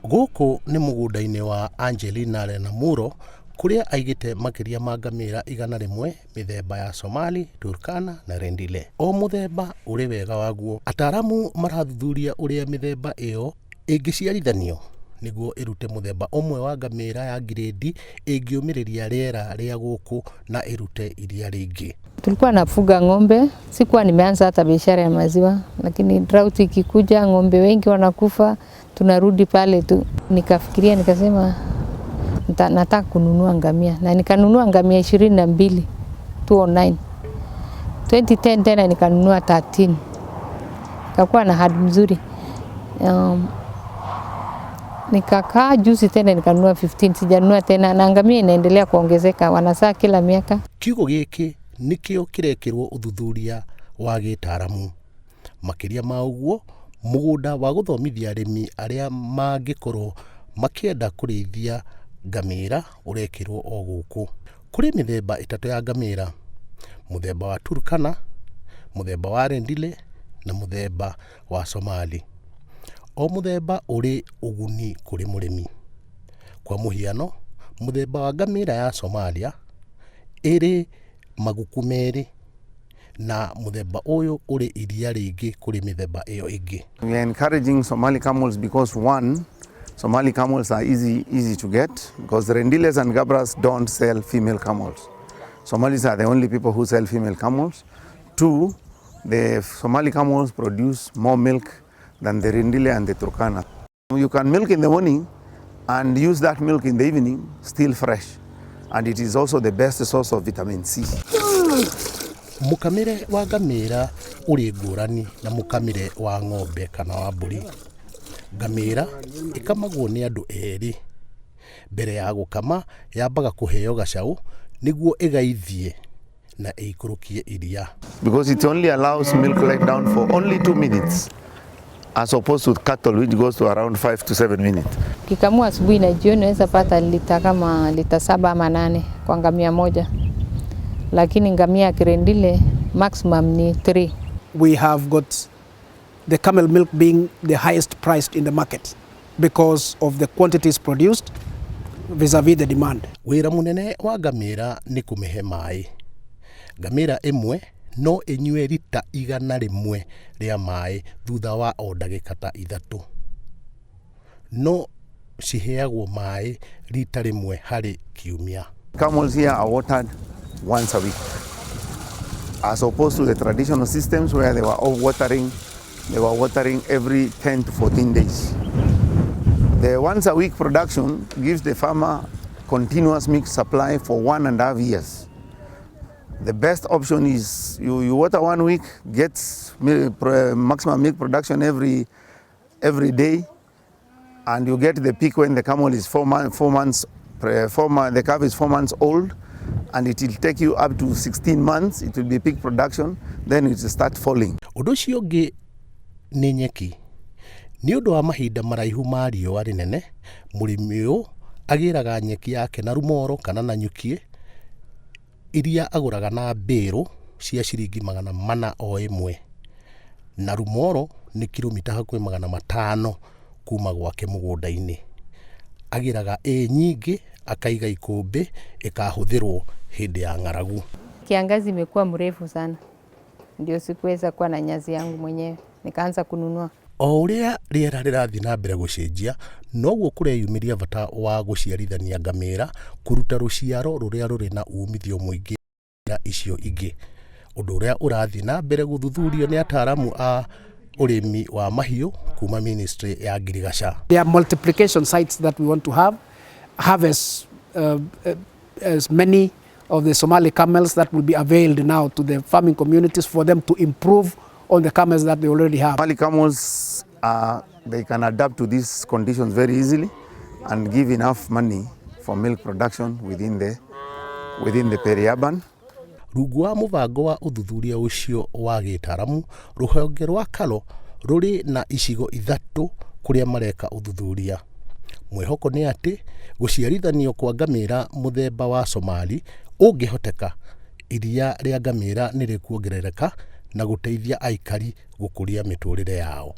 Gũkũ nĩ mũgũnda-inĩ wa Angelina Lenamuro kũrĩa aigĩte makĩria ma ngamĩra 100 mĩthemba ya Somali, Turkana na Rendille. O mũthemba ũrĩ wega waguo. Ataaramu marathuthuria ũrĩa mĩthemba ĩyo ĩngĩciarithanio nĩguo ĩrute mũthemba ũmwe wa ngamĩra ya ngirĩndi ĩngĩũmĩrĩria rĩera rĩa gũkũ na ĩrute iria rĩingĩ. Tulikuwa nafuga ng'ombe, sikuwa nimeanza hata biashara ya maziwa, lakini drought ikikuja ng'ombe wengi wanakufa, tunarudi pale tu. Nikafikiria nikasema nataka kununua ngamia na nikanunua ngamia 22 2009. 2010 tena nikanunua 13. Nikakuwa na herd mzuri. Nikakaa juzi tena nikanunua 15, sijanunua tena na ngamia inaendelea kuongezeka, wanazaa kila miaka. Kiugũ gĩkĩ nĩkĩo kĩrekĩrwo ũthuthuria wa gĩtaaramu. Makĩria ma ũguo, mũgũnda wa gũthomithia arĩmi arĩa mangĩkorwo makĩenda kũrĩithia ngamĩra ũrekĩrwo o gũkũ. Kũrĩ mĩthemba ĩtatũ ya ngamĩra: mũthemba wa Turkana, mũthemba wa Rendille na mũthemba wa Somali. O mũthemba ũrĩ ũguni kũrĩ mũrĩmi. Kwa mũhiano, mũthemba wa ngamĩra ya Somalia ĩrĩ maguku merĩ na mũthemba ũyũ ũrĩ iria rĩingĩ kũrĩ mĩthemba ĩyo ĩngĩ. We are encouraging Somali camels because, one, Somali camels are easy to get because Rendilles and Gabras don't sell female camels. Somalis are the only people who sell female camels. Two, the Somali camels produce more milk than the Rendille and the Turkana. You can milk in the morning and use that milk in the evening, still fresh. And it is also the best source of vitamin C. Mũkamĩre wa ngamĩra ũrĩ ngũrani na mũkamĩre wa ng'ombe kana wa mbũri. Ngamĩra ĩkamagwo nĩ andũ erĩ. Mbere ya gũkama yambaga kũheo gacaũ nĩguo ĩgaithie na ĩikũrũkie iria. Because it only allows milk let down for only 2 minutes, as opposed to cattle, which goes to around 5 to 7 minutes. Ukikamua asubuhi na jioni unaweza pata lita kama lita 7 ama 8 kwa ngamia moja, lakini ngamia ya Kirendile maximum ni 3. We have got the camel milk being the highest priced in the market because of the quantities produced vis-a-vis the demand. Wĩra mũnene wa ngamĩra nĩ kũmĩhe maĩ. Ngamĩra ĩmwe no ĩnyue rita 100 rĩa maĩ thutha wa o ndagĩka ta 3. No ciheagwo maĩ rita rĩmwe harĩ kiumia. Camels here are watered once a week, as opposed to the traditional systems where they were all watering, they were watering every 10 to 14 days. The once a week production gives the farmer continuous milk supply for 1.5 years. The best option is you water one week, get maximum milk production every day, and you get the peak when the camel is 4 months, 4 months, the calf is 4 months old, and it will take you up to 16 months. It will be peak production, then it will start falling. Ũndũ ũcio ũngĩ nĩ nyeki. Nĩ ũndũ wa mahinda maraihu ma riũa rĩnene, mũrĩmi ũyũ agĩraga nyeki yake na Rumoro kana Nanyuki iria agũraga na mbĩrũ cia ciringi 400 o ĩmwe. Na Rumoro nĩ kilomita hakuhĩ 500 kuma gwake mũgũnda-inĩ. Agĩraga ĩ nyingĩ akaiga ikũmbĩ ĩkahũthĩrwo hĩndĩ ya ng'aragu. Kiangazi imekuwa mrefu sana, ndio sikuweza kuwa na nyasi yangu mwenyewe, nikaanza kununua. O ũrĩa rĩera rĩrathiĩ na mbere gũcenjia, noguo kũreyumĩria bata wa gũciarithania ngamĩra kũruta rũciaro rũrĩa rũrĩ na umithio mũingĩ icio ingĩ. Ũndũ ũrĩa ũrathiĩ na mbere gũthuthurio nĩ ataaramu a ũrĩmi wa mahiũ kuma ministry ya ngirigaca. There are multiplication sites that we want to have as many of the Somali camels that will be availed now to the farming communities for them to improve on the camels that they already have. Somali camels, they can adapt to these conditions very easily and give enough money for milk production within the peri-urban. Rungu wa mũbango wa ũthuthuria ũcio wa gĩtaaramu, rũhonge rwa KALRO rũrĩ na icigo ithatũ kũrĩa mareka ũthuthuria. Mwĩhoko nĩ atĩ gũciarithanio kwa ngamĩra mũthemba wa Somali ũngĩhoteka, iria rĩa ngamĩra nĩ rĩkuongerereka na gũteithia aikari gũkũria mĩtũrĩre yao.